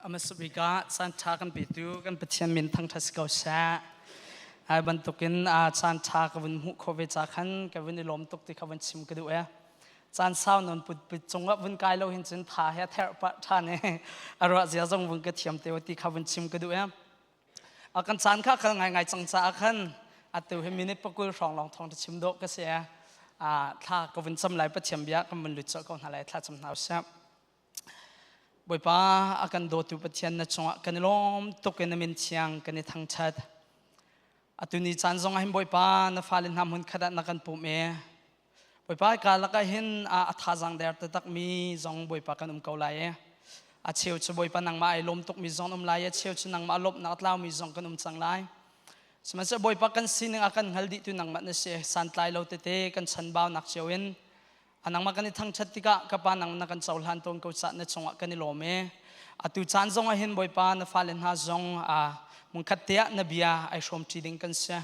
Hmasa bik ah caan ṭha kan petu kan Pathian min thangṭhat si ko seh. Hi bantukin caan ṭha ka vun hmuh khawh ve ca khan ka vun i lawm tuk ti kha vun chim ka duh e. Caan sau non put put cungah vun kai lo hin cun tha he therh pah ṭhan i a ruah zia zong vun ka thiam te ti kha vun chim ka duh e. A kan caan kha kal ngaingai cang caah khan atu hi minute pakul hrawng lawng thawng chim dawh ka si e. Thla ka vun cam lai Pathian bia kan vun lut colh ko hna lai thla cam hna usih. Bawipa a kan dawtu Pathian na cungah kan i lawm tuk in na min thiang kan i thangṭhat. Atu ni caan zong ah hin Bawipa na fale hna hmun khat ah na kan pumh i Bawipa ka lakah hin a thazaang der taktakmi zong Bawipa kan um ko lai i a cheu cu Bawipa nangmah ai lawm tukmi zong um lai i a cheu cu nangmah lawmhnak a tlaumi zong kan um cang lai. Sihmanhsehlaw Bawipa kan sining a kan hngal dihtu nangmah na si santlai lo tete kan chanbaunak cio in A nangmah kan i thangṭhat tikah ka pa nang na kan cohlan tawn ko cah na cungah kan i lawm e. Atu caan zong ah hin Bawipa na fale hna zong hmunkhat te ah na bia ai hrawmṭi ding kan si.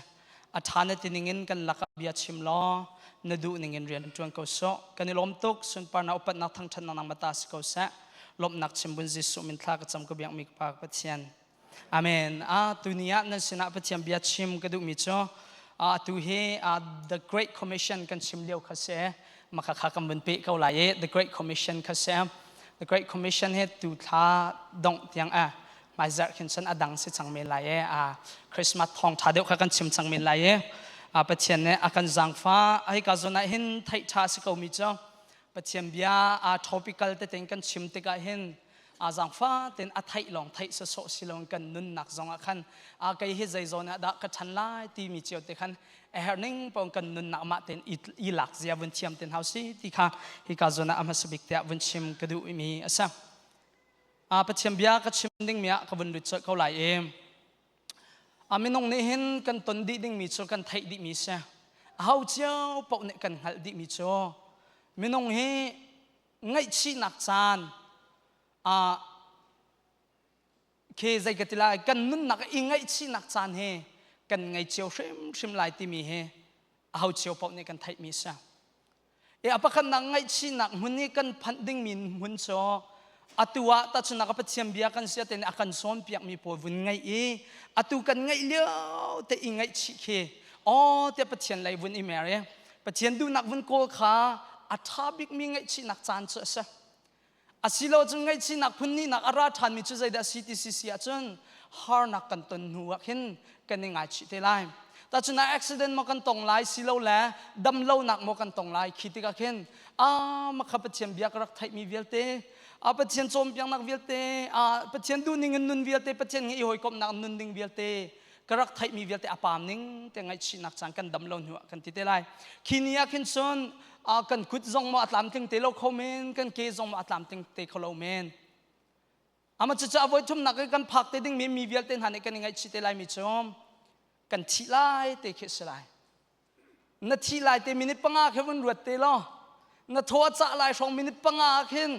A ṭha na ti ningin kan lakah bia chim law na duh ningin rian ṭuan ko sawh. Kan i lawm tuk sunparnak upatnak thangṭhatnak nangmah ta si ko seh. Lawmhnak chim bun Jesuh min thla ka cam ka biakmi ka Pa ka Pathian. Amen. Ah, tuni ah nan sinah Pathian bia chim ka duhmi cu atu hi The Great Commission kan chim lio kha si. Maka kha kan vun pe ko lai i The Great Commission kha si. The Great Commission hi tu thla dongh tiang a hmaizarh khin cun a dang si cang men lai i Christmas thawng ṭha deuh kha kan chim cang men lai i Pathian nih a kan zaangfah. Hika zawn ah hin theih ṭha si ko mi cu Pathian bia a topical tete in kan chim tikah hin a zaangfa tein a theih lawng theih sawsawh si loin kan nunnak zong ah khan a kei hi zei zawn ah dah ka ṭhan lai timi cio te khan a herh ning paoh kan nunnak mah tein i lak zia vun thiam ten hau si ti kha hika zawn ah a hmasa bik tiah vun chim ka duh mi a si. A Pathian bia ka chim ding mi ah ka vun lut colh ko lai i a minung nih hin kan ton dih dingmi cu kan theih dihmi si. A ho cio paoh nih kan hngalh dihmi cu minung hi ngaihchihnak caan khi zei ka ti lai kan nunnak i ngaihchihnak caan hi kan ngei cio hrimhrim lai timi hi aho cio paoh nih kan theihmi a si. E a pakhatnak ngaihchihnak hmun i kan phanh dingmi hmun cu atu ah tahchunhnak a Pathian bia kan sia te nih a kan cawnpiakmi pawl vun ngaih i atu kan ngaih lio te i ngaihchih khi aw tiah Pathian lei vun i mer i Pathian duhnak vun kawl kha a ṭha bikmi ngaihchihnak caan cu a si. Asilo cun ngaihchihnak phun hnihnak a ra ṭhanmi cu zeidah a si ti si si ahcun harnak kan ton hnu ah khin kan i ngaichih te lai. Tahchun ah accident maw kan tong lai silole damlonak maw kan tong lai khi tikah khin ah makha Pathian bia ka rak theihmi vialte a Pathian cawnpiaknak vialte a Pathian duhning in nun vialte Pathian nge i hawikomhnak nun ding vialte ka rak theihmi vialte a paam ning te ngaihchihnak caan kan dam lo hnu ah kan ti te lai khi ni ah khin cun kan kut zong maw a tlamtling te lo kho men kan ke zong maw a tlamtling te kho lo men ama cucu a voi thumnak i kan phak te dingmi mi vialte hna nih kan i ngaihchih te lai mi cu kan thih lai te khi si lai na thi lai te minute panga khi vun ruat te law na thaw a cah lai hrawng minute panga khin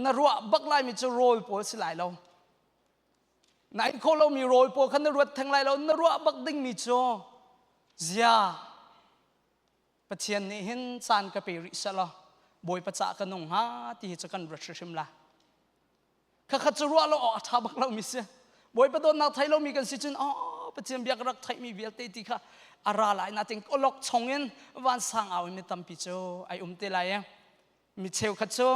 na ruah bak lai mi cu rawl pawl si lai lo Na ei khawh lomi rawl pawl kha na ruat theng lai lo. Na ruah bak dingmi cu zia Pathian nih hin caan ka pe rih selaw Bawipa cah ka nung hnga ti hi cu kan ruat hrimhrim lai. Khakhat cu ruah lo awk a ṭha bak lomi si. Bawipa dawtnak thei lomi kan si cun oh Pathian bia ka rak theihmi vialte ti kha a ra lai natin awlok chongin vansang au in mi tampi cu ai um te lai e. Mi cheukhat cu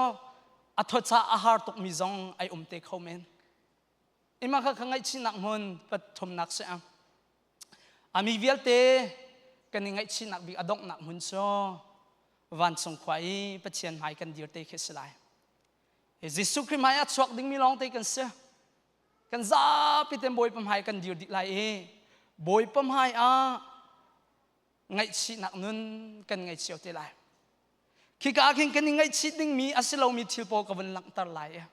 a thawcha a har tukmi zong ai um te kho men. Ima kha kha ngaihchihnak hmun pathumnak si ang. A mi vialte kan i ngaihchihnak bik a donghnak hmun cu vancung khua i Pathian hmai kan dir te khi si lai. Jesuh Khrih hmai ah chuak dingmi lawng te kan si. Kan zapi ten Bawipa hmai kan dir dih lai i Bawipa hmai ah ngaihchihnak nun kan ngei cio te lai. Khika ah khin kan i ngaihchih dingmi a si lomi thil pawl ka vun langhter lai.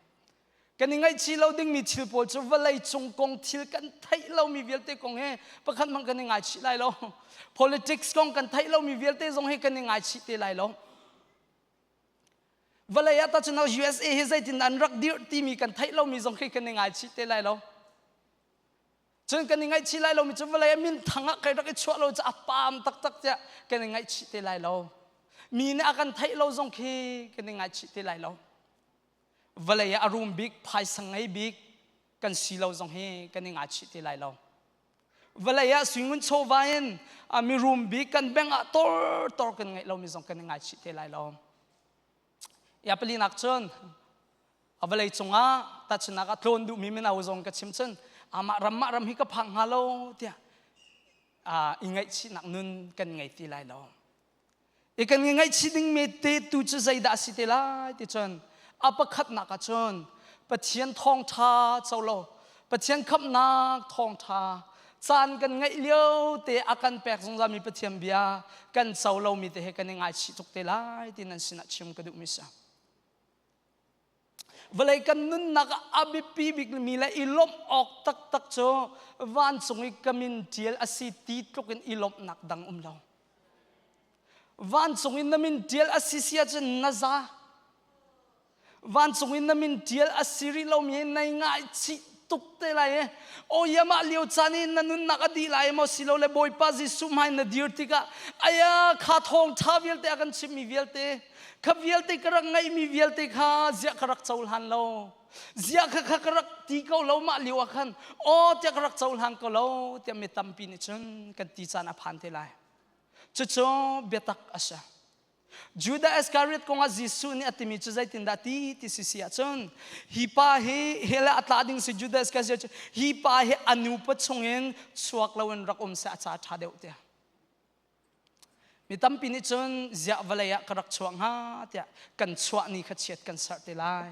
Kan i ngaihchih lo dingmi thil pawl cu vawlei cung kong thil kan theih lomi vialte kong he pakhat hmanh kan i ngaichih lai lo. Politics kong kan theih lomi vialte zong hi kan i ngaichih te lai lo. Vawlei ah tacun USA hi zeitin an rak dirh timi kan theih lomi zong khi kan i ngaichih te lai lo. Cun kan i ngaihchih lai lomi cu vawlei a minthang ah kai rak i chuah lo cu a paam taktak tiah kan i ngaihchih te lai lo. Mi nih a kan theih lo zong khi kan i ngaihchih te lai lo. Vawlei ah a rum bik, phaisa ngei bik kan si lo zong hi kan i ngaichih ti lai lo. Vawlei ah suingun chawva in a mirum bik kan bank ah tor tor kan ngeih lomi zong kan i ngaichih te lai lo. Ya palinak cun a vawlei cungah tahchunhnak ah tlawn duhmi mino zong ka chim cun amah ram mah ram hi ka phak hnga lo tiah i ngaihchihnak nun kan ngei ti lai lo. I kan ngaihchih dingmi te tu cu zeidah a si te lai ti cun a pakhatnak ah cun Pathian thawngṭha co lo Pathian khamhnak thawngṭha caan kan ngeih lio te a kan pek zungzalmi Pathian bia kan co lomi te he kan i ngaichih tuk te lai ti nan sinah chim ka duhmi si. Vawlei kan nunnak ah a biapi bikmi le i lawmh awk taktak cu vancung i ka min ṭial a si ti tluk in i lawmhnak dang um lo. Vancung in na min ṭial a si si ahcun na za. Vancung in na min ṭial a si rih lomi hi nai ngaihchih tuk te lai i aw mah lio caan i na nunnak a dih lai maw silole Bawipa Jesuh hmai na dir tikah aya kha thawngṭha vialte a kan chimhmi vialte Kha vialte ka rak ngeihmi vialte kha ziah ka rak cohlan lo. Ziah kha kha ka rak ti ko lo mah lio ah khan aw tiah ka rak cohlang ko lo tiah mi tampi nih cun kan ti caan a phan te lai. Cucu biatak a si. Judah Iscariot kong ah Jesuh nih a timi cu zeitindah ti ti si si ahcun hi pa hi hell ah a tla ding si Judah Iscariot cu hi pa hi a nupa chungin chuak loin rak um seh a ca ṭha deuh tiah. Mi tampi nih cun ziah vawlei ah ka rak chuah hnga tiah kan chuah ni kha chiat kan serh te lai.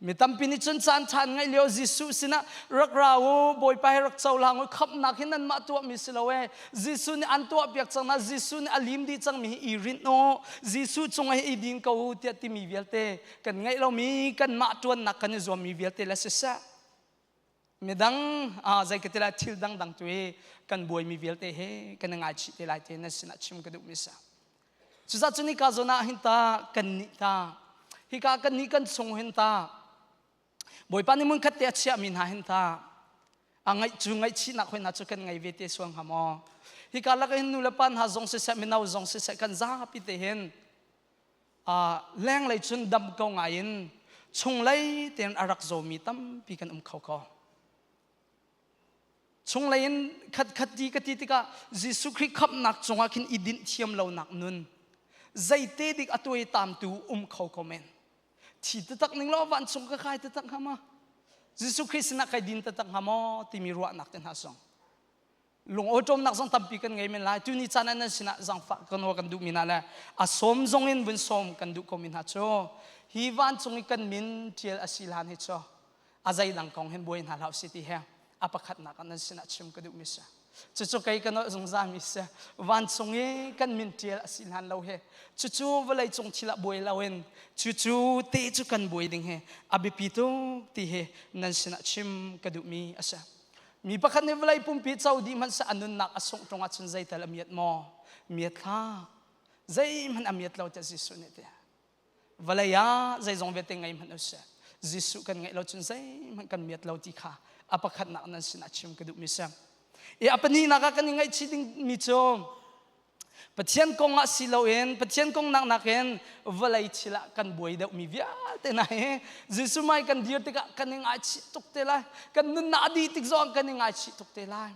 Mi tampi nih cun caan ṭha an ngeih lio Jesuh sinah rak ra u, Bawipa hi rak cohlang u, khamhnak hi nanmah tuahmi si lo ee. Jesuh nih an tuahpiak cang hna, Jesuh nih a lim dih cangmi hi i rinh u, Jesuh cungah hi i din ko u tiah timi vialte kan ngeih lomi kanmah ṭuannak kan i zuammi vialte le siseh midang zei ka ti lai thil dangdang tu hi kan buaimi vialte he kan i ngaichih te lai te na sinah chim ka duhmi si cucaah cun hika zawn ah hin ta kan nih ta hika kan nih kan chung hin ta bawipa nih hmun khat te a chiahmi hna hin ta a ngaih cu ngaihchihnak hoi hna cu kan ngei ve te sual hnga maw hika lak hin nu le pa hna zong siseh mino zong siseh kan zapi te hin lenglei cun dam ko ngai in chunglei tein a rak zawmi tampi kan um kho ko. Chunglei in khat khat ti ka ti tikah Jesuh Khrih khamhnak cungah khin i dinh thiam lonak nun zeite dik a tuai tamtu um kho ko men. Thi taktak ning law vancung ka kai taktak hnga ma? Jesuh Khrih sinah kai din taktak hnga maw timi ruahnak te hna zong lungawṭawmnak zong tampi kan ngei men lai tuni caan ah nan sinah zangfah kan kan duhmi hna le a sawm zong in vun sawm kan duh komi hna cu hi vancung i kan min ṭial a si hlan hi cu a zeidang kong hin buai hna hlah si ti he a pakhatnak ah nan sinah chim ka duhmi si cucu kei ka nolh zungzal mi si vancung i kan min ṭial a si hlan lo he cucu vawlei cung thil ah buai loin cucu te cu kan buai ding hi a biapi tuk ti hi nan sinah chim ka duhmi a si Mi pakhat nih vawlei pumpi co dih hmanh seh a nunnak a sungh ṭung ahcun zeital a miat maw? Miat hlah. Zeihmanh a miat lo tiah Jesuh nih a ti. Vawlei ah zeizong vialte ngei hmanh usih. Jesuh kan ngeih lo cun zeihmanh kan miat lo ti kha a pakhatnak nan sinah chim ka duhmi si. I a pahnihnak ah kan i ngaihchih dingmi cu Pathian kong ah si loin Pathian kong nak nakin vawlei thil ah kan buai deuhmi vialte hna hi Jesuh mai kan dir tikah kan i ngaichih tuk te lai. Kan nunnak a dih tik zong kan i ngaichih tuk te lai.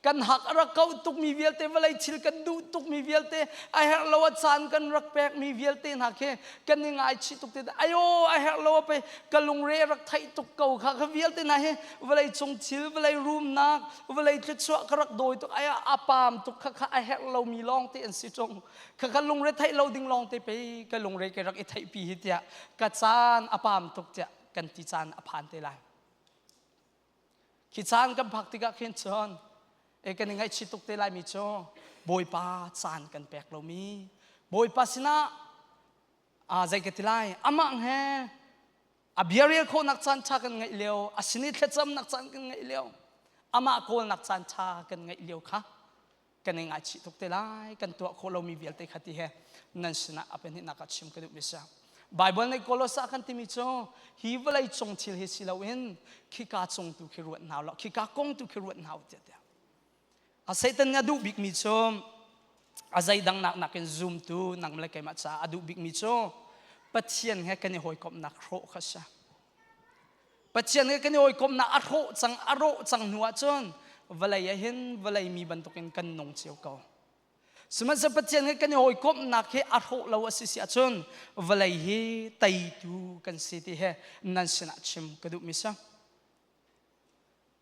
Kan hak a rak kauh tukmi vialte vawlei thil kan duh tukmi vialte a herh lo a caan kan rak pekmi vialte hna khi kan i ngaichih tuk te ayo a herh lo a pe ka lungre rak theih tuk ko kha kha vialte hna hi vawlei cung thil vawlei rumnak vawlei thluachuah ka rak dawi tuk ai a paam tuk kha kha a herh lomi lawng te an si ṭung kha kha lungre theih lo ding lawng te pei ka lungre ka rak i theihpi hi tiah ka caan a paam tuk tiah kan ti caan a phan te lai khi caan kan phak tikah khin cun e kan i ngaihchih tuk te lai mi cu bawipa caan kan pek lomi bawipa sinah a zei ka ti lai amah he A bia rel khawhnak caan ṭha kan ngeih lio, a sin i thlacamnak caan kan ngeih lio, amah kawlnak caan ṭha kan ngeih lio kha kan i ngaichih tuk te lai, kan tuah khawh lomi vialte kha ti he nan sinah a pahnihnak ah chim ka duhmi si. Bible nih Kolosa kan timi cu hi vawlei cung thil hi si loin khika cung tu khi ruat hna law khika kong tu khi ruat hna u tiah tiah. A Satan nih a duh bikmi cu a zeidang nak nakin zumtu nang le keimah caah a duh bikmi cu Pathian he kan i hawikomhnak hrawh kha si. Pathian he kan i hawikomhnak a hrawh cang a rawh cang hnu ahcun vawlei ah hin vawlei mi bantukin kan nung cio ko. Sihmanhsehlaw Pathian he kan i hawikomhnak hi a hrawh lo a si si ahcun vawlei hi teitu kan si ti he nan sinah chim ka duhmi si.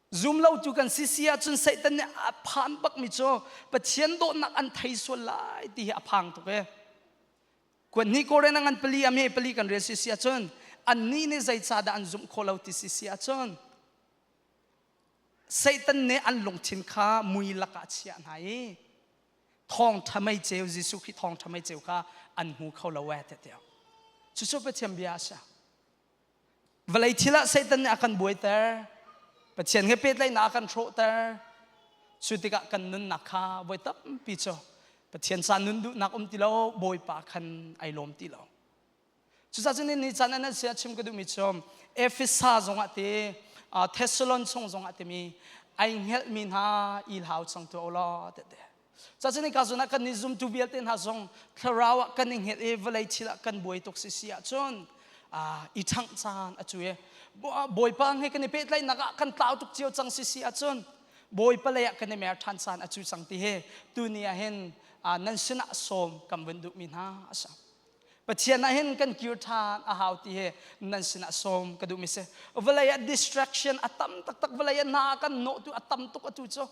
Zum lotu kan si si ahcun Satan nih a phan bakmi cu Pathian dawtnak an thei sual lai ti hi a phang tuk e. Kuat hnih Koren a ngan pali a me pali kan rel si si ahcun annih nih zeicahdah an zumh khawh lo ti si si ahcun Satan nih an lungthin kha mui lakah a chiah hna i thawngṭha mei ceu Jesuh Khrih thawngṭha mei ceu kha an hmu kho lo ee tiah. Cucu Pathian bia a si. Vawlei thil ah Satan nih a kan buaiter. Pathian he pehtlaihnak a kan hrawhter. Cu tikah kan nunnak kha voi tampi cu Pathian ca nun duhnak um ti lo, Bawipa khan ai lawm ti lo. Cucaah cun ni caan an sia chim ka duhmi cu Efesa zongah te Thessalon chung zongah timi ai hngelhmi hna i hlau cang tu law tete. Cacun hika zawn ah kan i zumtu vialte hna zong thlarau ah kan i hngelh i vawlei thil ah kan buai tuk si si ahcun i ṭhangh caan a cu i Bawipa he kan i pehtlaihnak ah kan tlau tuk cio cang si si ahcun Bawipa lei ah kan i mer ṭhan caan a cu cang ti hi tuni ah hin nan sinah sawm kan vun duhmi hna a si. Pathian ah hin kan kir ṭhan a hau ti hi nan sinah sawm ka duhmi si. Vawlei ah distraction a tam taktak vawlei ah hna kan hnawhtu a tam tuk atu cu.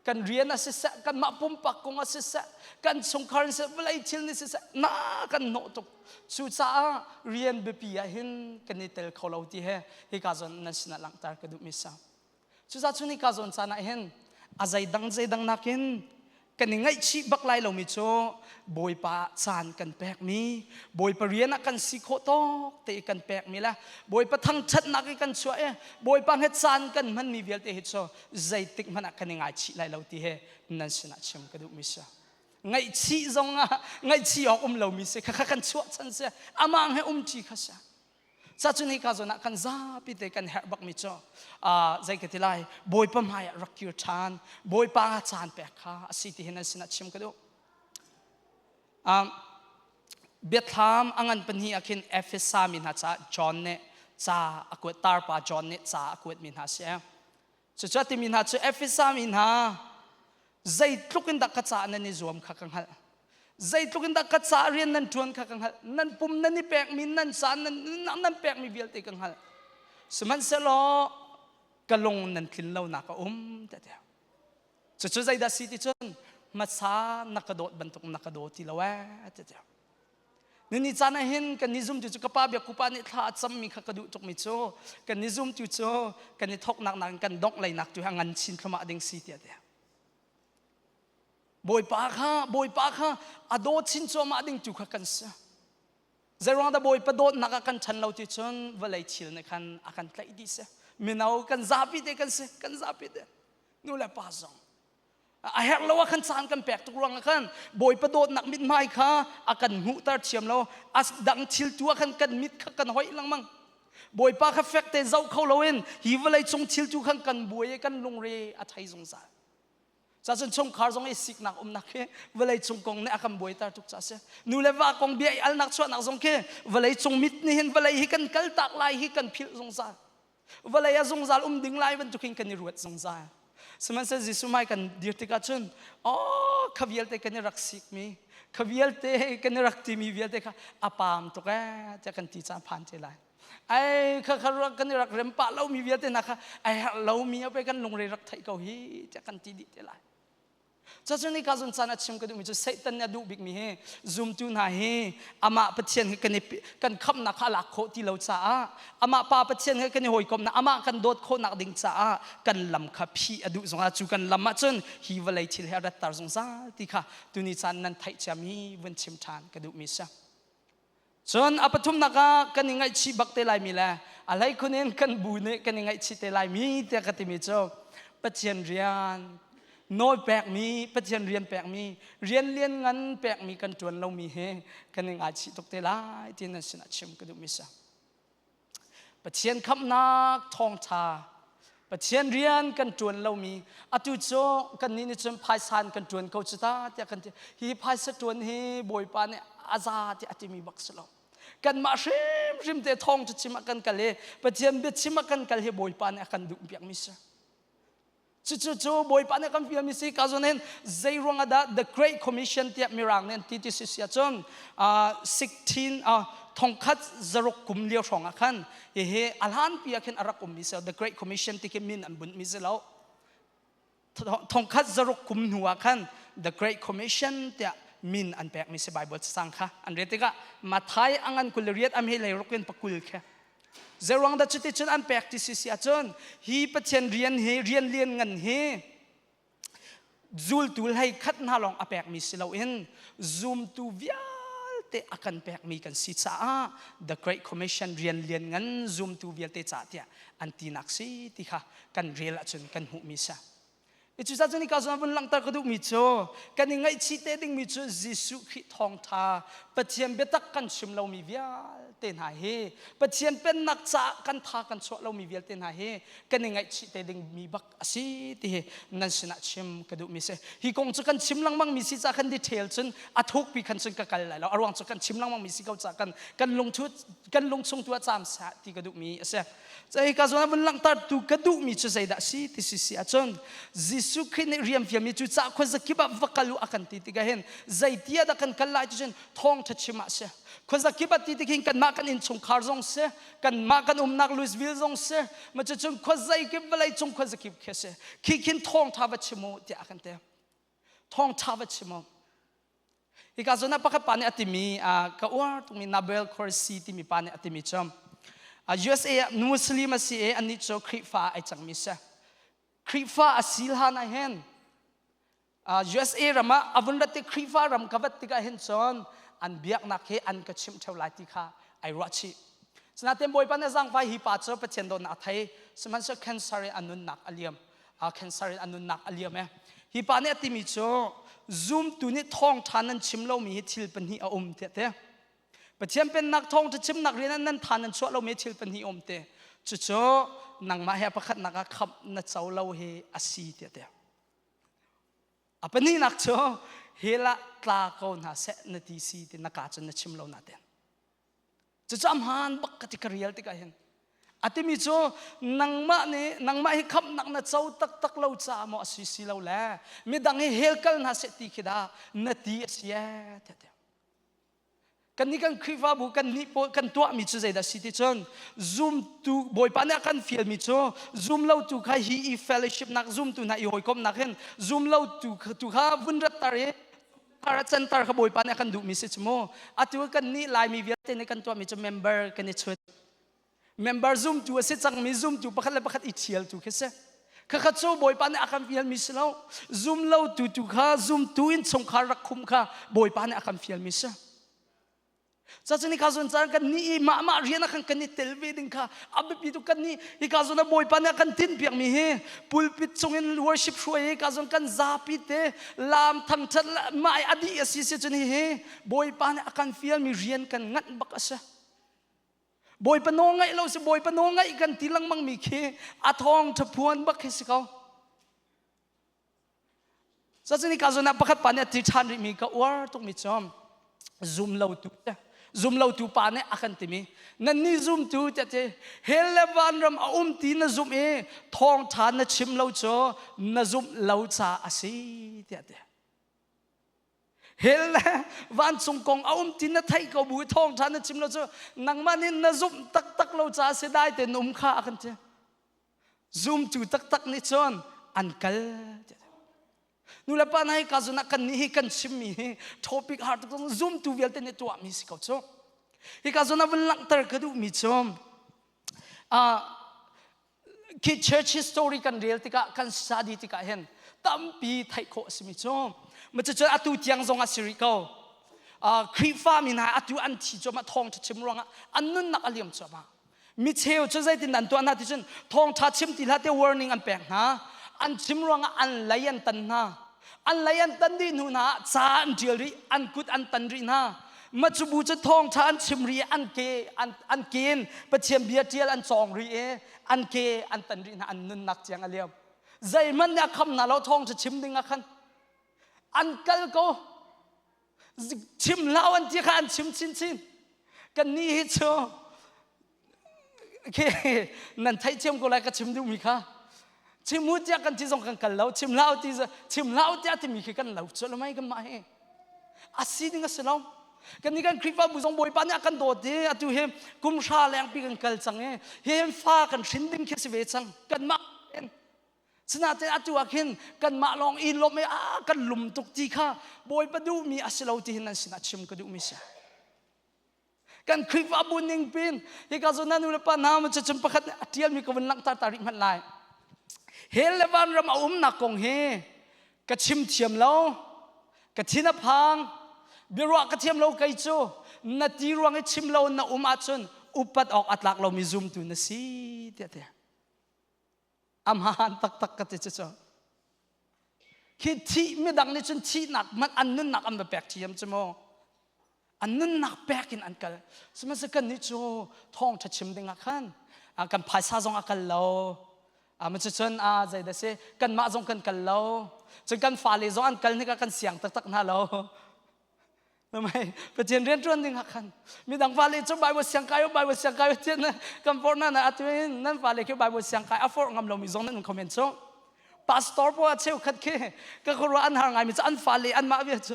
Kan rian a siseh, kanmah pumpak kong a siseh, kan chungkhar in siseh, vawlei thil nih siseh, na kan hnawh tuk. Cucaah rian biapi ah hin kan i tel kho lo ti he hika zawn nan sinah langhter ka duhmi si. Cucaah cun hika zawn caan ah hin a zeidang zeidang nakin kan i ngaihchih bak lai lomi cu Bawipa caan kan pekmi, Bawipa rian ah kan si khawh tawk te i kan pekmi le Bawipa thangṭhatnak i kan chuah i Bawipa he caan kan hmanmi vialte hi cu zeitik hmanh ah kan i ngaichih lai lo ti hi nan sinah chim ka duhmi si. Ngaihchih zong ah ngaihchih awk um lomi si khakha kan chuah chan si amah he umṭi kha si. Cacun hika zawn ah kan zapi te kan herh bakmi cu zei ka ti lai Bawipa hmai ah rak kir ṭhan Bawipa caan pek kha a si ti hi nan sinah chim ka duh. Biathlam a ngan pahnih ah khin Efesa mi hna caah John nih ca a kuat tarpa John nih ca a kuatmi hna si. Cucu a timi hna cu Efesa mi hna zeitluk in dah ka caah nan i zuam kha ka hngalh. Zeitluk in dah ka caah rian nan ṭuan kha ka hngalh. Nan pum nan i pekmi, nan ca nan nan pekmi vialte ka hngalh. Sihmanhsehlaw ka lung nan tlin lonak a um tiah tiah. Cucu zeidah si ti cun hmasa na ka dawt bantuk na ka daw ti lo ee tiah tiah. Nini caan ah hin kan i zumtu cu ka pa biakupa nih thla a cammi kha ka duh tukmi cu kan i zumtu cu kan i thawknak nakin kan dongh leinak tu hi a ngan chin thluahmah ding si tiah tiah. Bawipa kha Bawipa kha a daw chin cuahmah ding tu kha kan si. Zeiruang dah Bawipa dawtnak ah kan ṭhan lo ti cun vawlei thil nih khan a kan tlaih dih si. Mino kan zapi te kan si, kan zapi te. Nu le pa zong. A herh lo ah khan caan kan pek tuk ruangah khan Bawipa dawtnak mithmai kha a kan hmuhter thiam lo. A dang thil tu ah khan kan mit kha kan hoih lengmang. Bawipa kha fek te zoh kho loin hi vawlei cung thil tu khan kan buai i kan lungre a thei zungzal. Cacun chungkhar zong i siknak umnak khi vawlei cung kong nih a kan buaiter tuk ca si. Nu le va kong bia i alnak chuahnak zong khi vawlei cung mit nih hin vawlei hi kan kaltak lai hi kan philh zungzal. Vawlei ah zungzal um ding lai bantuk hin kan i ruat zungzal. Sihmanhsehlaw Jesuh hmai kan dir tikah cun oh kha vialte kan i rak sikmi kha vialte kan i rak timi vialte kha a paam tuk ee tiah kan ti caan phan te lai. Ai kha kha kan i rak rem pah lomi vialte hna kha ai herh lomi a pe kan lungre rak theih ko hi tiah kan ti dih te lai. Cacun hika zun caan a chim ka duhmi cu Satan nih a duh bikmi hi zumtu hna hi amah Pathian he kan i kan khamhnak kha a lak khawh ti lo caah amah Pa Pathian he kan i hawikomhnak amah kan dawt khawhnak ding caah kan lam kha phih a duh zungzal cu kan lam ahcun hi vawlei thil he a ratter zungzal ti kha tuni caan nan theih ciami vun chim ṭhan ka duhmi si. Cun a pathumnak ah kan i ngaihchih bak te laimi le a hleikhun in kan bu nih kan i ngaihchih te laimi tiah ka timi cu Pathian rian nawl pekmi Pathian rian pekmi rian lian ngan pekmi kan ṭuan lomi hi kan i ngaichih tuk te lai ti nan sinah chim ka duhmi si. Pathian khamhnak thawngṭha Pathian rian kan ṭuan lomi atu cu kannih nih cun phaisa in kan ṭuan ko cu ta tiah kan ti hi phaisa ṭuan hi Bawipa nih a za tiah a timi bak si lo. Kanmah hrimhrim te thawngṭha chim ah kan kal i Pathian biachim ah kan kal hi Bawipa nih a kan duh piakmi si. Cucu cu Bawipa nih a kan fialmi si ka zawn hin zei ruangah dah the Great Commission tiah Mirang nih an ti ti si si ahcun 16 thongkhat zaruk kum lio hrawng ah khan hihi a hlanpi ah khin a rak ummi si the Great Commission ti khi min an bunhmi si lo. Thongkhat zaruk kum hnu ah khan the Great Commission tiah min an pekmi si Bible cacang kha an rel tikah Matthai a ngan 28 am hi leiruk in pakul kha Zeruang dah cuti cun an pek ti si si ahcun hi Pathian rian hi rian lian ngan hi zultu hlei khat hna lawng a pekmi si loin zumtu vialte a kan pekmi kan si caah the Great Commission rian lian ngan zumtu vialte ca tiah an tinak si ti kha kan rel ahcun kan hmuhmi si. Cucaah cun hika zawn vun langhter ka duhmi cu kan i ngaihchih te dingmi cu Jesuh Khrih thawngṭha Pathian biatak kan chim lomi vialte hna hi Pathian pennak caah kan tha kan chuah lomi vialte hna hi kan i ngaihchih te dingmi bak a si ti hi nan sinah chim ka duhmi si. Hi kong cu kan chim lengmangmi si caah kan detail cun a thukpi khan cun ka kal lai lo. A ruang cu kan chim lengmangmi si ko caah kan kan lungthu kan lungchung tu ah caam seh ti ka duhmi a si. Hika zawn ah vun langhtertu ka duhmi cu zeidah si ti si si ahcun Jesuh Khrih nih rian fialmi cu cah khuazakip ah va kal u a kan ti tikah hin zeiti ah dah kan kal lai ti cun thawngṭha chim ah si. Khuazakip ah ti tik hin kanmah kan innchungkhar zong si, kanmah kan umnak Louisville zong si, ma cucun khuazeikip vawlei cung khuazakip khi a si. Khi khin thawngṭha va chim u tiah a kan ti. Thawngṭha va chim u. Hika zawn ah pakhat pa nih a timi ka uar tukmi Nabel Qureshi timi pa nih a timi cu USA ah Muslim a si i anih cu Khrihfa ai cangmi si. Khrihfa a si hlan ah hin USA ram ah a vun rat i Khrihfa ram ka vat tikah hin cun an biaknak hi an ka chimh ṭheo lai ti kha ai ruah chih. Sinain Bawipa nih zaangfai hi pa cu Pathian dawtnak a thei sihmanhsehlaw cancer in a nunnak a liam. Cancer in a nunnak a liam e. Hi pa nih a timi cu zumtu nih thawngṭha nan chim lomi hi thil pahnih a um tiah te. Pathian pennak thawngṭha chimnak rian ah nan tha nan chuah lomi thil pahnih a um te. Cucu nangmah he pakhatnak ah khamh na co lo hi a si tiah te. A pahnihnak cu hell ah tla ko hna seh na ti si ti na ka cun na chim lo na ten. Cucu a hmaan bak ka ti ka rial tikah hin. A timi cu nangmah nih nangmah hi khamhnak na co taktak lo caah maw a si si lo le midang hi hell kal hna seh ti khi dah na ti a si ee tiah ti. Kannih kan Khrihfabu kan nih pawl kan tuahmi cu zeidah si ti cun zumtu Bawipa nih a kan fialmi cu zum lotu kha hi i fellowship nak zumtu hna i hawikomhnak hin zum lotu tu kha vun rattar i Thar cantar kha Bawipa nih a kan duhmi si cu mu. Atu kan nih Laimi vialte nih kan tuahmi cu member kan i chut. Member zumtu a si cangmi zumtu pakhat le pakhat i thialtu khi si. Khakha cu Bawipa nih a kan fialmi si lo. Zum lo tu tu kha zumtu in chungkhar rak khum kha Bawipa nih a kan fialmi si. Cacun hika zawn caan kan nih i mah mah rian ah khan kan i tel ve ding kha a biapi tuk kan nih hika zawn ah Bawipa nih a kan tinhpiak mi hi pulpit cungin worship hruai hika zawn kan zapi te laam thangthat mah i a dih a si si cun hihi Bawipa nih a kan fialmi rian kan nganh bak a si. Bawipa nawl ngaih lo si Bawipa nawl ngaih kan ti lengmang mi khi a thawng ṭha bak khi si ko. Cucun hika zawn ah pakhat pa nih a ti ṭhan rihmi ka uar tukmi cu zum lotu zum lotu pa nih a kan timi nannih zumtu tiah ti hell le vanram a um ti na zumh i thawngṭha na chim lo cu na zumh lo ca a si tiah ti hell le vancung kong a um ti na theih ko bu i thawngṭha na chim lo cu nangmah nih na zumh taktak lo ca a si dai tein um kha a kan ti Zumtu taktak nih cun an kal. Nu le pa hna hi ka zun ah kan nih hi kan chimmi hi topic har tuk zumtu vialte nih tuahmi si ko cu. Hi ka zun ah vun langhter ka duhmi cu khi church history kan rel tikah kan study tikah hin tampi theih khawh a simi cu ma cucu atu tiang zong a si rih ko. Khrihfa mi hna atu an thi cuahmah thawngṭha chim ruangah an nunnak a liam cuahmah. Micheu cu zeitin an tuah hna ti cun thawngṭha chim ti hlah te warning an pek hna. An chim ruangah an lei an tan hna. An lei an tan dih hnu hna ah ca an ṭial rih, an kut an tan rih hna. Macubu cu thawngṭha an chim rih i an ke an, an ke in Pathian bia ṭial an cawng rih i an ke an tan rih hna, an nunnak tiang a liam. Zeihmanh nih a kham hna lo thawngṭha chim ding ah khan. An kal ko. Chim hlah an ti kha an chim chinchin. Kan nih hi cu khi nan theih thiam ko lai ka chim duhmi kha. Chim u tiah kan ti zong kan kal lo, chim hlah ti chim hlah tiah timi khi kan lo cu lo mei kan mah hi. A si ding a si lo. Kan nih kan Khrihfabu zong Bawipa nih a kan dawt i atu hi kum hra lengpi kan kal cang i hi fa kan hrin ding khi si ve cang. Kanmah Sinain atu ah khin kanmah lawng i lawmh i a kan lum tuk ti kha Bawipa duhmi a si lo ti hin nan sinah chim ka duhmi si. Kan Khrihfabu ning pin hika zawn na nu le pa hna ma cun pakhat nih a ṭialmi ka vun langhter ta rih hmanh lai. Hell le vanram a umnak kong hi ka chim thiam lo, ka thin a phang, biaruah ka thiam lo kei cu na ti ruang i chim lo na um ahcun upat awk a tlak lomi zumtu na si tiah ti. Amhan taktak ka ti cu. Khi thih midang nih cun thihnak hmanh an nunnak an va pek thiam cu mu. An nunnak pek in an kal. Sihmanhsehlaw kan nih cu thawngṭha chim ding ah khan kan phaisa zong a kal lo. Cucun zei dah si kanmah zong kan kal lo. Cun kan fale zong an kal hnik ah kan siang taktak hna lo. Namai Pathian rian ṭuan ding ah khan midang fale cu Bible siang kai Bible siang kai tian kan forh na na atu in nan fale khi Bible siang kai a forh ngam lomi zong nan um comment cu pastor po a cheukhat khi ka khuaruah an har ngaimi cu an fale an mah bia cu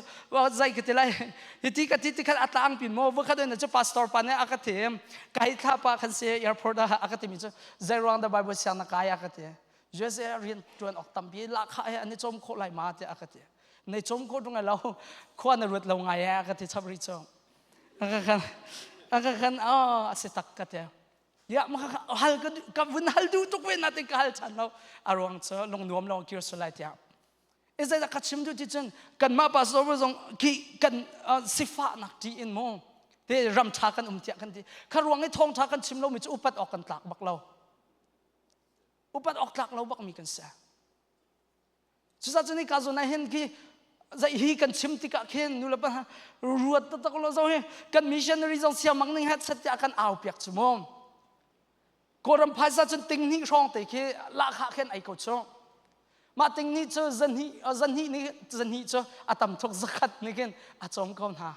zai ka ti lai hiti ka ti ti khan a tlang pin mo vakhat in cu pastor pa nih a ka ti kai thla pa khan si airport ah a ka timi cu zei ruang dah Bible siang na kai a ka ti USA rian ṭuan awk tampi lahkhah he an i cawm khawh lai ma tiah a ka ti nei cawm khawh ṭung lo khua na ruat lo ngai a ka ti chap rih cu a ka a ka kan oh a si tak ka ti ya ma hal ka ka vun hal duh tuk ve na te ka hal chan lo a ruang cu lung nuam lo kir sulai tiah izai ka chim du ti cun kanmah pastor zong khi kan sifahnak ti in mu te ram tha kan um tiah kan ti kha ruang i thawng tha kan chim lo mi cu upat awk kan tlak bak lo upat awk tlak lo bak mi kan si Cucaah cun hika zawn ah hin khi zei hi kan chim tikah khin nu le pa ruat taktak lo zo hi kan missionary zong siamang ning het set tiah kan au piak cu mu. Kawlram phaisa cun ting hnih hrawng te khi lahkhah khin ei ko cu. Mah ting nih cu zahnih zahnih nih zahnih cu a tam thuk zakhat nih khin a cawm ko hna.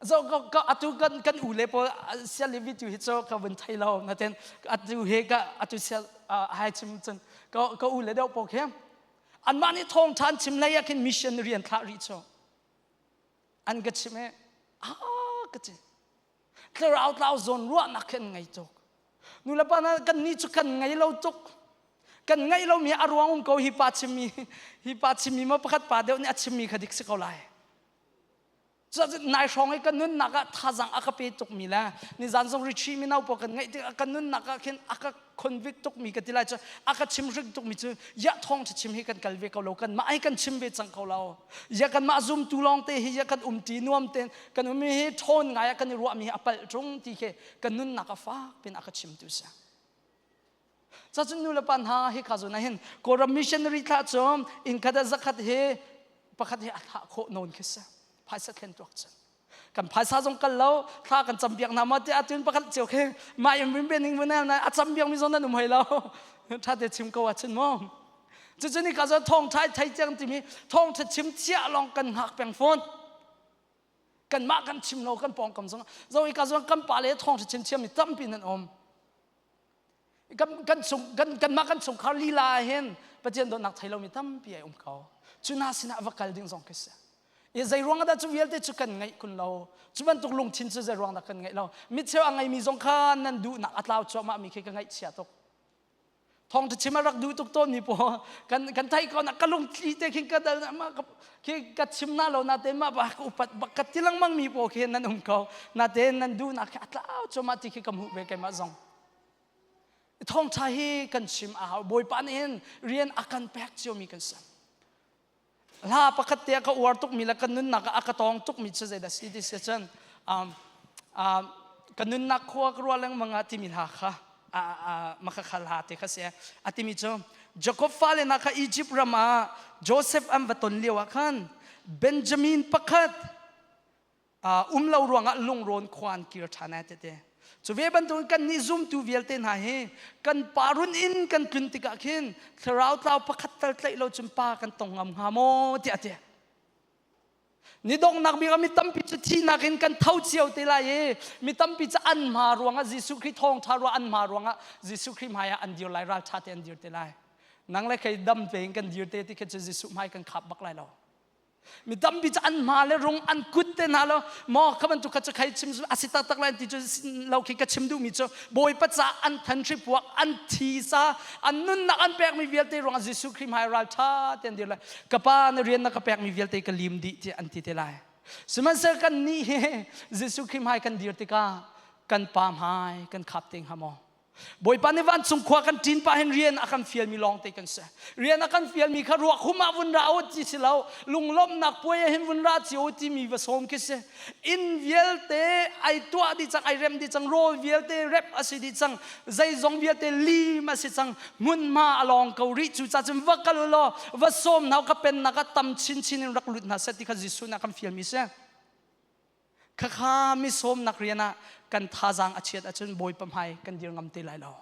Zo ka atu kan kan u le pawl sial le video hi cu ka vun thei lo natin atu he ka atu sial hai chim cun ka ka u le deuh pawl khi anmah nih thawng ṭhan chim lei ah khin mission rian thlah rih cu an ka chim e ah ka ci thlarau tlau zawn ruahnak khin ngei tuk nu le pa na kan nih cu kan ngei lo tuk kan ngeih lomi a ruang um ko hi pa chimmi hi pa chimmi ma pakhat pa deuh nih a chimmi kha dik si ko lai Nai hrawng i ka nunnak ah thazang a ka pe tukmi le nizan zong retreat mino pawl kan ngeih tikah ka nunnak ah khin a ka convict tukmi ka ti lai cu a ka chimhring tukmi cu ya thawng chim hi kan kal ve ko lo kan mah hi kan chim ve cang ko lo ya kan mah zumtu lawng te hi ya kan umti nuam ten kan ummi hi ṭhawn ngai ah kan i ruahmi hi a palh ṭung ti khi kan nunnak a fak pin a ka chimtu si Cacun nu le pa hna hi kha zawn ah hin Kawlram missionary thlah cu inn khat ah zakhat hi pakhat hi a thlah khawh nawn khi si phaisa thlen tuak cun kan phaisa zong kal lo thla kan cam biak hna ma tiah atun pakhat cio khi mah in rin ning vun na a cam biak mi zong nan um hoi lo tha te chim ko ah cun mu cucu ni ka zo thong thai thai chiang timi thong tha chim chia long kan hngak peng phone kanmah kan chim lo kan pawngkam zong zo i ka zong kan pa le thong tha chim chiam mi tampi nan um kan kan chung kan kanmah kan chungkhar lila ah hin Pathian dawtnak thei lomi tampi ai um ko cu hna sinah va kal ding zong khi si i zei ruang dah cu vialte cu kan ngeih kun lo cu bantuk lungthin cu zei ruang dah kan ngeih lo mitcheu a ngeimi zong kha nan duhnak a tlau cuahmah mi khi ka ngaihchia tuk thawngṭha chim a rak duh tuk tawnmi pawl kan kan theih ko na ka lungthli te khin ka dal ma khi ka chim na lo na te ma ba ka upat bak ka ti lengmang mi pawl khi nan um ko na te nan duhnak khi a tlau cuahmah ti khi ka hmuh ve keimah zong Thawngṭha hi kan chim a hau. Bawipa nih hin rian a kan pek ciomi kan si. Hla pakhat te a ka uar tukmi le kan nunnak ah a ka tawng tukmi cu zeidah si ti si cun um, um, ka nunnak khua ka ruah lengmang ah timi hla kha makha hla te kha si a timi cu Jacob fale hna kha Egypt ram ah Joseph an va ton lio ah khan Benjamin pakhat um lo ruangah lungrawn khua an kir ṭhan ai tete cu ve bantukin kan nih zumtu vialte hna hi kan pa run in kan tlun tikah khin thlarau tlau pakhat tal tlaih lo cun pa kan tong ngam hnga maw tiah ti. Ni donghnak bik ah mi tampi cu thihnak in kan tho cio te lai i mi tampi cu an hma ruangah Jesuh Khrih thawngṭha ruah an hma ruangah Jesuh Khrih hmai ah an dir lai ralṭha te an dir te lai. Nang le kei dam tein kan dir te ti khi cu Jesuh hmai kan khap bak lai lo. Mi tampi cu an hma le rung an kut te hna lo maw kha bantuk kha cu khai chim a si taktak lai ti cu lo khi ka chim duhmi cu Bawipa ca an than hri puak an thi sa an nunnak an pekmi vialte ruangah Jesuh Khrih hmai ralṭha te an dir lai. Ka pa na rian na ka pekmi vialte ka lim dih tiah an ti te lai. Sihmanhsehlaw kan nih hi Jesuh Khrih hmai kan dir tikah kan pa hmai kan khap te hnga maw? Bawipa nih vancung khua kan ṭin pah hin rian a kan fialmi lawng te kan si. Rian a kan fialmi kha ruak hum ah vun ra u ti si lo, lunglawmhnak puai ah hin vun ra cio timi va sawm khi si. Inn vialte ai tuah dih cang, ai rem dih cang, rawl vialte rep a si dih cang, zeizong vialte lim a si cang, hmunhma a lawng ko rih. Cucaah cun va kal u law va sawm hna u, ka pennak ah tam chinchin in rak lut hna seh ti kha Jesuh nih a kan fialmi si. Khakha mi sawmnak rian ah kan thazaang a chiat ahcun Bawipa hmai kan dir ngam te lai lo.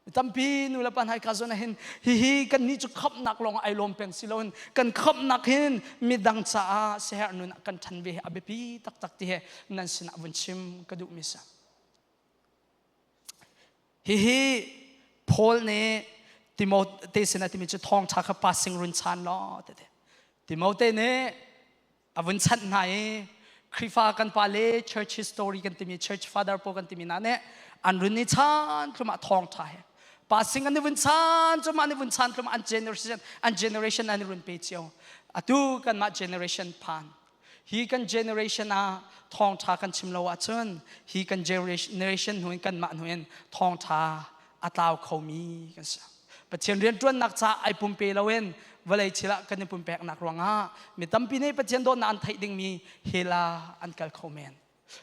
Mi tampi nu le pa hna ka zawn ah hin hihi kan nih cu khamhnak lawng ai lawm peng si loin kan khamhnak hin midang caah siaherh nun ah kan ṭhan ve hi a biapi taktak ti he nan sinah vun chim ka duhmi si. Hihi Paul nih Timote sinah timi cu thawngṭha kha passing run chan law tete. Timote nih a vun chanh hna i Khrihfa kan pa le church history kan timi church father pawl kan timi hna nih an run i chan thlum ah thawngṭha he passing an i vun chan cuma an i vun chan thlum an generation an generation an i run pe cio atu kanmah generation phan hi kan generation ah thawngṭha kan chim lo ahcun hi kan generation hnu in kanmah hnu in thawngṭha a tlau khomi kan si Pathian rianṭuannak caah ai pumpe loin vawlei thil ah kan i pumpeknak ruangah mi tampi nih Pathian dawtnak an theih dingmi hell ah an kal kho men.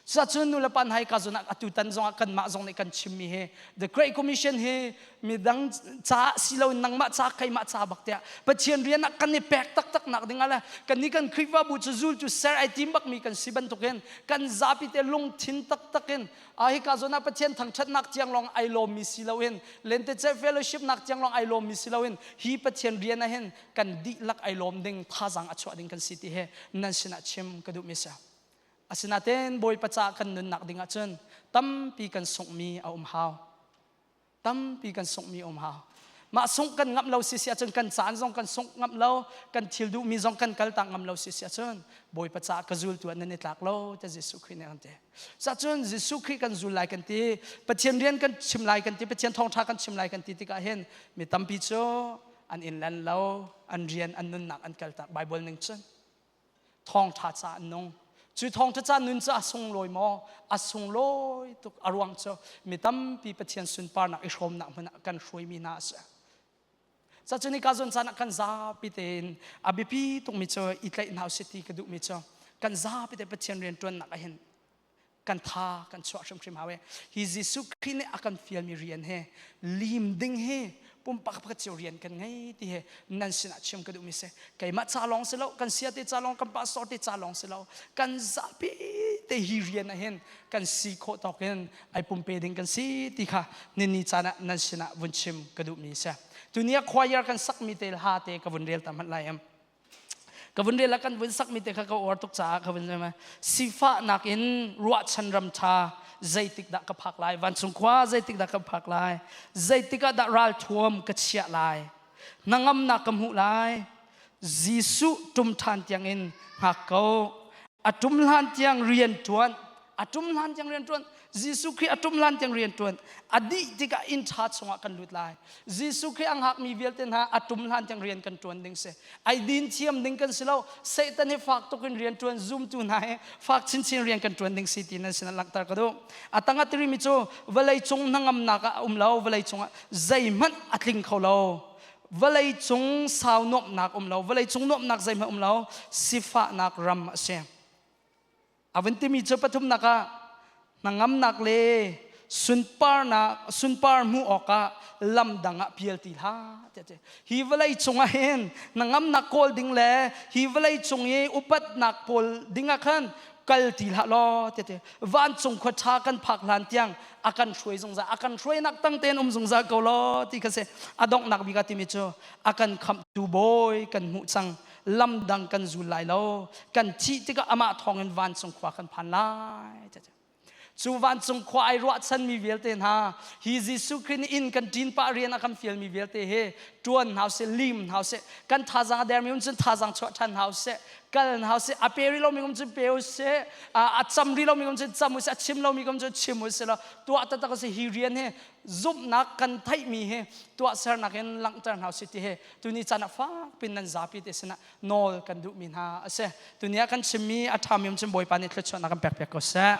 Cucun nu le pa hna hi ka zun ah atu tan zongah kanmah zong nih kan chimmi hi The Great Commission hi midang caah si loin nangmah ca keimah ca bak tiah Pathian rian ah kan i pek taktak nak ding ah le kannih kan Khrihfabu cu zultu ser ai tim bakmi kan si bantukin kan zapi te lungthin taktak in a hika zawn ah Pathian thangṭhatnak tiang lawng ai lawmmi si loin lenteceh fellowship nak tiang lawng ai lawmmi si loin hi Pathian rian ah hin kan dihlak ai lawm ding thazaang a chuah ding kan si ti he nan sinah chim ka duhmi si. Asinain Bawipa caah kan nunnak ding ahcun tampi kan sunghmi a um hau. Tampi kan sunghmi um hau. Mah sungh kan ngamh lo si si ahcun kan caan zong kan sungh ngamh lo, kan thil duhmi zong kan kaltak ngam lo si si ahcun Bawipa caah ka zultu ah nan i tlak lo ti Jesuh Khrih nih a kan ti. Cacun Jesuh Khrih kan zul lai kan ti, Pathian rian kan chim lai kan ti, Pathian thawngṭha kan chim lai kan ti tikah hin mi tampi cu an in len lo, an rian, an nunnak an kaltak. Bible ning cun thawngṭha ca an nung. Cu thawngṭha ca nun cu a sunglawi maw? A sunglawi tuk. A ruang cu mi tampi Pathian sunparnak i hrawmnak hmun ah kan hruaimi hna a si. Cacun hika zawn caan ah kan zapi tein a biapi tukmi cu i tlaih hna usih ti ka duhmi cu kan zapi te Pathian rianṭuannak ah hin kan tha kan chuah hrimhrim hau i hi Jesuh Khrih nih a kan fialmi rian hi lim ding hi pumpak pakhat cio rian kan ngei ti hi nan sinah chim ka duhmi si keimah ca lawng si lo kan sia te ca lawng kan pastor te ca lawng si lo kan zapi te hi rian ah hin kan si khawh tawk in ai pumpe ding kan si ti kha nini caan ah nan sinah vun chim ka duhmi si tuni ah choir kan sakmi te hla te ka vun rel ta hmanh lai em ka vun rel ah kan vun sakmi te kha ka uar tuk caah ka vun sifahnak in ruahchan ram tha zeitik dah ka phak lai vancung khua zeitik dah ka phak lai zeitik ah dah ralthuam ka chiah lai hnangamnak ka hmuh lai Jesuh ṭum ṭhan tiangin hngak ko. A ṭum hlan tiang rian ṭuan. A ṭum hlan tiang rian ṭuan. Jesuh Khrih a ṭum hlan tiang rian ṭuan. A dih tikah inn ṭha chungah kan lut lai. Jesuh Khrih a hngakmi vialte hna a ṭum hlan tiang rian kan ṭuan ding si. Ai din thiam ding kan si lo. Satan hi fak tuk in rian ṭuan zumtu hna hi fak chinchin rian kan ṭuan ding si ti nan sinah langhter ka duh. A tang a tirimi cu vawlei cung hnangamnak ah a um lo. Vawlei cungah zeihmanh a tling kho lo. Vawlei cung sau nuamhnak um lo vawlei cung nuamhnak zeihmanh um lo sifahnak ram a si a vun timi cu pathumnak ah hnangamnak le sunparnak sunpar hmuh awkah lam dang ah pial ti hlah tiah ti hi vawlei cung ah hin hnangamnak kawl ding le hi vawlei cung i upatnak kawl ding ah khan kal ti hlah law ti ti vancung khua ṭha kan phak hlan tiang a kan hruai zungzal a kan hruainak tang tein um zungzal ko law ti kha si a donghnak bik ah timi cu a kan khamhtu bawi kan hmuh cang. Lam dang kan zul lai lo. Kan thih tikah amah thawngin vancung khua kan phan lai. Cu vancung khua ai ruahchanmi vialte hna hi Jesuh Khrih nih inn kan ṭin pah rian a kan fialmi vialte hi ṭuan hna usih, lim hna usih. Kan thazaang a dermi um cun thazaang chuah ṭhan hna usih. Kal hna usih. A pe rih lomi um cun pe usih. A cam rih lomi um cun cam usih. A chim lomi um cun chim usih law tuah taktak usih. Hi rian hi zumhnak kan theihmi hi tuahsernak in langhter hna usih ti hi tuni caan ah fak pin nan zapi te sinah nawl kan duhmi hna a si. Tuni ah kan chimmi a ṭhami um cun Bawipa nih thluachuahnak kan pek piak ko seh.